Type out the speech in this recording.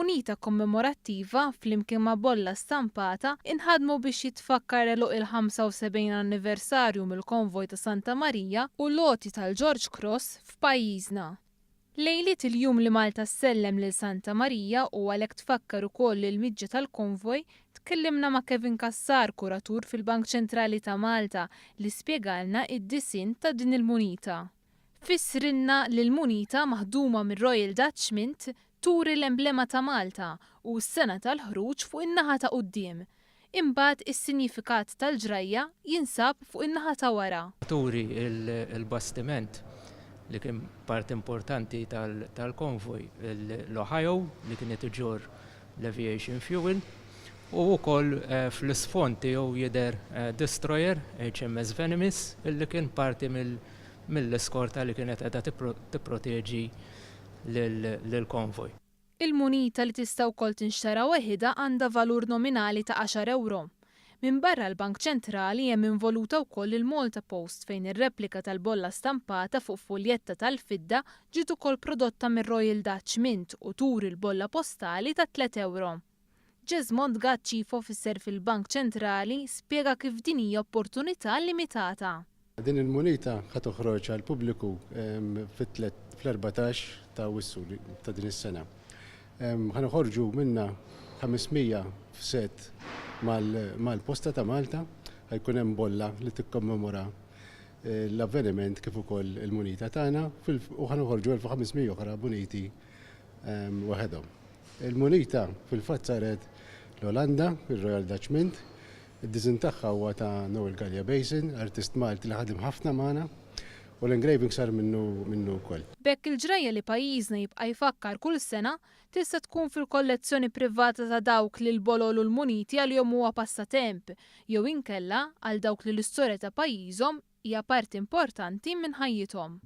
Il-munita kommemorattiva, flimkien ma' bolla stampata, inħadmu biex jitfakkar għeluq il-75 anniversarju mill-Konvoj ta' Santa Marija u l-għoti tal-George Cross f'pajjiżna. Lejliet il-jum li Malta ssellem lil Santa Marija u għalhekk tfakkar ukoll il-miġja tal-konvoj, tkellimna ma' Kevin Cassar, kuratur fil-Bank Ċentrali ta' Malta, li spjegalna id-disinn ta' din il-munita. Fissrilna li l-munita maħduma mir-Royal Dutch Mint turi l-emblema ta' Malta u s-sena tal-ħruġ fuq in-naħa ta' quddiem. Imbagħad is-sinjifikat tal-ġrajja jinsab fuq in-naħa ta' wara. Turi l-bastiment li kien parti importanti tal-konvoj, l-Ohio, li kienet iġorr l-aviation fuel, u wkoll fl-isfond tiegħu jidher destroyer, HMS Venemis, illi kien parti mill-iskorta li kienet qiegħda tipproteġi lill-konvoj. Il-munita li tista' wkoll tinxtara weħidha għandha valur nominali ta' għaxar ewro. Minbarra l-Bank Ċentrali hemm involuta wkoll il-Malta Post fejn ir-replika tal-bolla stampata fuq fuljetta tal-fidda ġiet ukoll prodotta mir-Royal Dutch Mint u turi l-bolla postali ta' tliet ewro. Jesmond Gatt Chief Officer fil-Bank Ċentrali spjega kif din hija opportunità limitata. Din il-munita ħa toħroġ għall-pubbliku fl-14 ta' Awwissu ta' din is-sena. Ħa noħorġu minnha 500 f'set mal-Posta ta' Malta, ħa jkun hemm bolla li tikkommemora l-avveniment kif ukoll il-munita tagħna u ħa noħorġu 1500 oħra muniti waħedhom. Il-munita fil-fatt saret l-Olanda, fir-Royal Dutch Mint. Id-diżinn tagħha huwa ta' Noel Galea Basin, artist Malti li ħadem ħafna magħna, u l-engraving sar minnu minnu wkoll. B'hekk il-ġrajja li pajjiżna jibqa' jfakkar kull sena tista' tkun fil-kollezzjoni privata ta' dawk li l-bolol u l-muniti għalihom huwa passatemp, jew inkella għal dawk li l-istorja ta' pajjiżhom hija parti importanti minn ħajjithom.